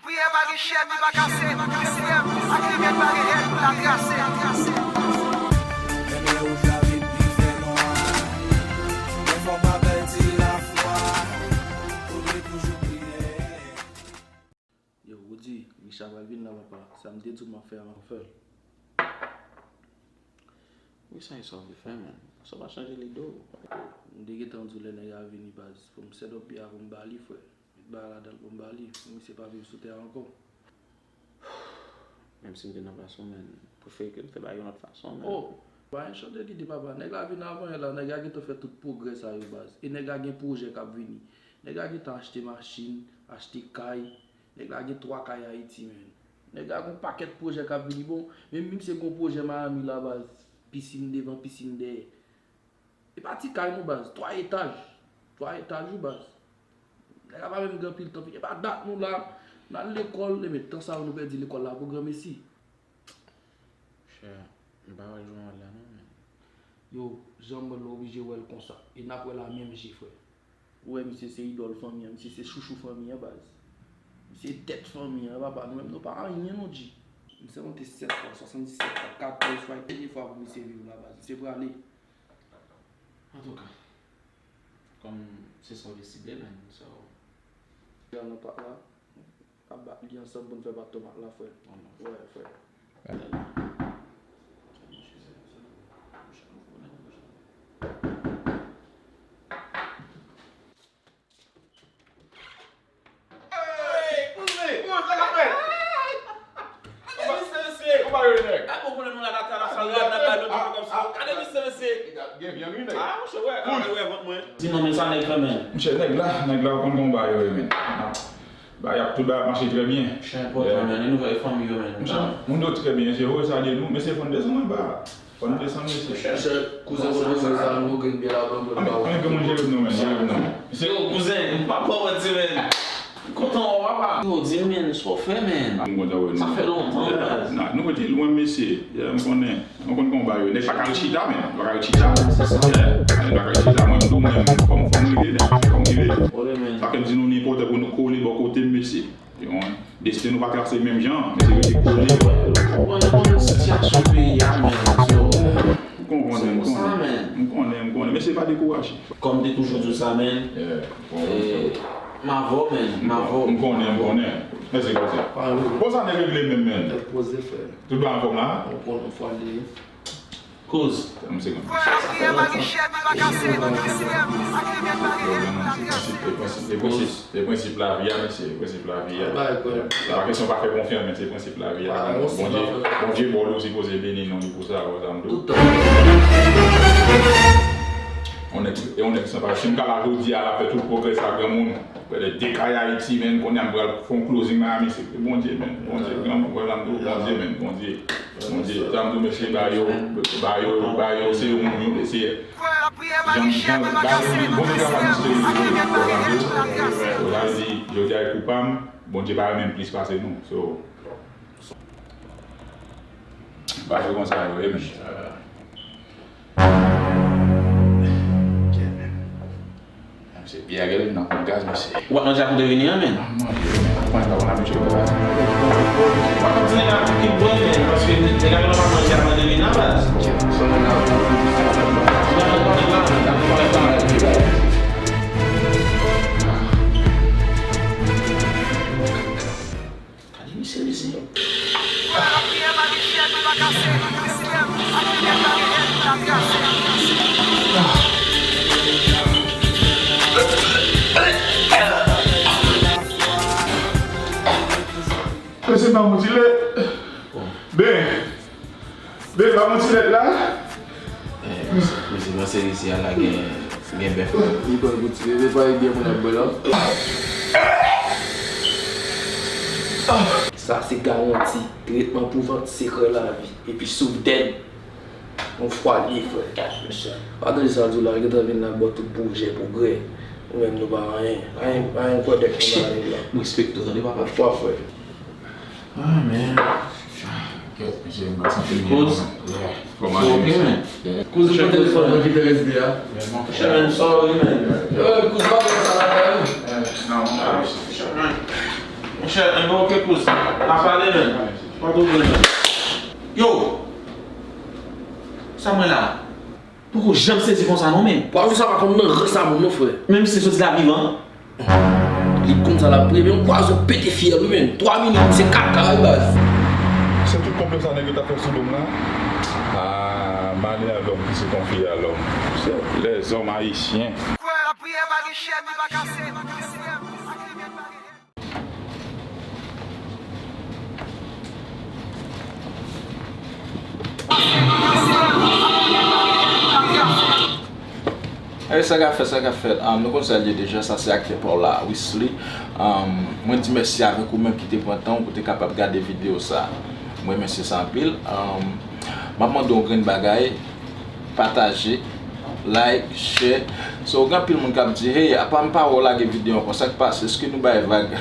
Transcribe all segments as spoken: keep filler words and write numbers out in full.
Priyè pa gen chèn, li pa kase. Kristyen ak limyè pa gen hèn pou l a trase. Lè lè wouj la vin pi fè nwa, lè fò pa pèdi lafwa, ou dwe toujou priye. Yo, Roody, Richard pral vin la, papa. Sa m te di w m ap fè a, m ap fè l. Wi, sa e sa w vle fè, man. Sa w pa chanje lide w. M te gentan di w lè nèg la vini, baz. Pou m set up pye a pou m ba li, frè. Met bagay ladan l pou m ba li. Misye pa viv sou tè a ankò. Menm si m te nan plas ou, man, m prefere ke m fè bagay yon lòt fason, man. Oh, pa yon chanje lide, papa. Nèg la vin avan yè la, nèg la gentan fè tout pwogrè sa yo, baz. E nèg la gen pwojè k ap vini. Nèg la gentan achte machin, achte kay. Nèg la gen twa kay Ayiti, man. Nèg la gen yon pakèt pwojè k ap vini. Bon, menm misye gen yon pwojè Miami la, baz. Pisin devan, pisin dèyè. E pa ti kay non, baz. Twa etaj. Twa etaj, wi, baz. Nèg la pa menm gen anpil tan. E pa dat nou la. N al lekòl, e men tan sa yo nou pèdi lekòl la pou granmesi. Chè, m pa wè l jwe wòl la non, men. Yo, jan m wè l, nou oblije wè l konsa. E n ap wè l a menm je, frè. Ou wè, misye se idòl fanmi an, misye se chouchou fanmi an, baz. Misye tèt fanmi an, papa, nou menm nou pa anyen non, G. M sèmante sèt fwa, swasanndisèt fwa, katòz fwa, e dènye fwa pou misye viv la, baz. Misye prale. Antouka, kòm se sa w deside, man, so. Nan pak la, ap bat li ansanm pou n fè bat tomat la, frè. Wè, frè. Di non, men sa nèg fè, men. Monchè, nèg la, nèg la, ou konn gon bagay yo ye, men. Bagay ap, tout bagay ap mache trè byen. Chè enpòtan, men, e nou wè fanmi yo, men. Monchè, moun yo trè byen, se yo salye nou, men se fò n desann anba. Fò n desann, mesye. Chèchè, kouzen, kote w jwe sa, nou gen byen la, ban m. Ann, ann gen moun jere m non, men, jere m non. Yo, kouzen, m pa ba w manti, men. M kontan wè w, papa. Yo, di m, men, sa w fè, men? M kontan wè nou. Sa fè lontan, baz. Nah, nou rete lwen, mesye. Yeah, m konnen. M konn konba yo. Nèg pa ka ret chita, men. Pa ka ret chita. Se sa. Yeah, nèg pa ka ret chita. Mwen, m tou, mwen, fò m, fò m rive, nèg. Fò m rive. Sa fè m di nou, li enpòtan pou nou kole bò kote m, mesye. Desten nou pa trase menm jan, men se rete kole. Ou konn, ou konn sitiyasyon peyi a, men, so, m konprann, m konnen, m konnen, m konnen, men se pa dekouraje. Kòm m te toujou di w sa, men, m avè w, men, m avè w. M konnen, m konnen. Mèsi, koze. Bon, sa nèg regle menm, men. Tout bagay anfòm la? Ou konn, yon fwa li. Koz. Frè, lapriyè pa gen chèn, li pa kase. Kristyen ak limyè pa gen hèn pou l a trase. E prensip, e prensip, e prensip lavi a, mesye, e prensip lavi a. Se pa kesyon pa fè konfyans, men se prensip lavi a. Bondye, Bondye ba w li, ou sipoze beni non li pou sa, ou sa m di w. Yon nèg, e yon nèg san pawòl. Si m ka la jodi a, l ap fè tout pwogrè sa, granmoun. Prè de de kay Ayiti, men, kounye a m pral fè yon closing Miami, se Bondye, men. Bondye, granmoun, wè sa m di w, Bondye, men, Bondye. Bondye, sa m di w, mesye, ba yo, ba yo, ba yo, se yon moun yo, mesye. Jan, jan, ba yo, Bondye travay misye, yo, yo, yo, sa vle di, jodi a, e kou pa m, Bondye pa renmen m plis pase nou. So, ba yo konsa yo ye, men. Mesye, pyè a genlè nan kont gaz, mesye. Ou pa manje akoute vini an, men? M ap manje, men. Mwen pa konn abitye konsa. Ou pa konn ti nèg la ki bwè, men, paske nèg la genlè pa manje avan de vini an, baz. Gade misye, mesye. Mesye, pa mouti lè. Ben. Ben, pa mouti lè la. Eh, mesye, mesye, nan seri isi a la gen, gen bèf. Li pran pou ti bebe, pa ebyen moun ap bwè la. Sa se garanti tretman pou vant sekrè lavi. Epi souf dèd. Yon fwa li, frè. Pa tande sa l di w la, gentan vin la, ba w tout pwojè, pwogrè. Nou menm, nou pa anyen. Anyen, anyen kwè dèk nou pa anyen la. M respekte w, tande, papa. Yon fwa, frè. Ah, man. Kèt, mesye, m pa santi m byen non, man. Yeah. Kòman ale, mesye? Yeah. Kouz pran telefòn mwen ki te rete a. Chè, man, sorry, man. Eh, kouz pa fè sa la, man. Eh, non, non, non. Monchè, enben oke kouz. N a pale, men. Pa pwoblèm, men. Yo! Sa mwen la? Poko janm sezi konsa non, men. Pwazo sa pa konn nan rans a moun non, frè. Menm si se soti la vivan. Li konn sa l ap priye, men yon pwazo pete fyèl wi, men. Twa minit, se kaka wi, baz. Se tout konplè sa nèg yo t ap fè sou do m la. Ah, malè a lòm ki se konfye a lòm. Se lèzòm ayisyen. Kwè, lapriyè pa gen chèn, li pa kase. Ey, sa k ap fèt, sa k ap fèt. Um, nou konn sa l ye deja, sa se aktè pa w la, Wisly. Um, mwen di mèsi avèk ou menm ki te pran tan w pou te kapab gade videyo sa. Mwen remèsye sa anpil. Um, m ap mande w yon grenn bagay. Pataje, like, share. So, gen anpil moun k ap di, hey, apa m pa wè w lage videyo ankò, sa k pase? Èske nou bay vag?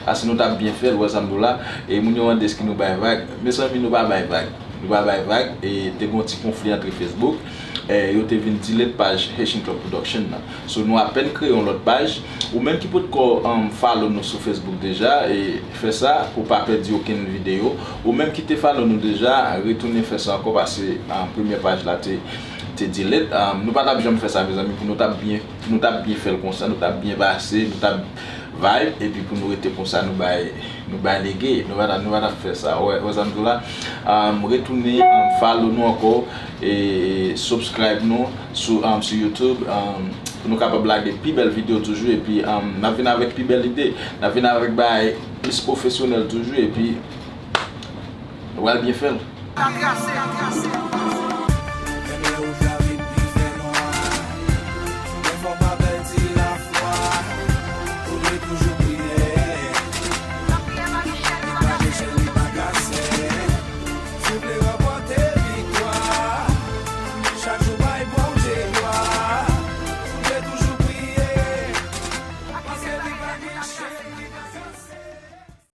Asi nou t ap byen fè l, wè sa m di w la. E moun yo mande èske nou bay vag. Mezanmi, nou pa bay vag. Nou pa bay vag. E te gen yon ti konfli antre Facebook. E yo te vin delete paj Haitian Club Production nan. So, nou apèn kreye yon lòt paj. Ou menm ki potko, um, follow nou sou Facebook deja, e fè sa pou w pa pèdi okenn videyo. Ou menm ki te follow nou deja, retounen fè sa ankò, paske, um, premyè paj la te, te delete. Um, nou pa t ap janm fè sa, mezanmi, pou nou t ap byen, pou nou t ap byen fè l konsa, nou t ap byen pase, nou t ap vibe, epi pou nou rete konsa, nou bay, nou bay lege, nou pa t ap, nou pa t ap fè sa. Wè, wè sa m di w la? Um, retounen, um, follow nou ankò, e, e subscribe nou sou, um, sou YouTube, um, pou nou kapab lage pi bèl videyo toujou, epi, um, n ap vin avèk pi bèl ide, n ap vin avèk bagay plis pwofesyonèl toujou, epi nou pral byen fè l.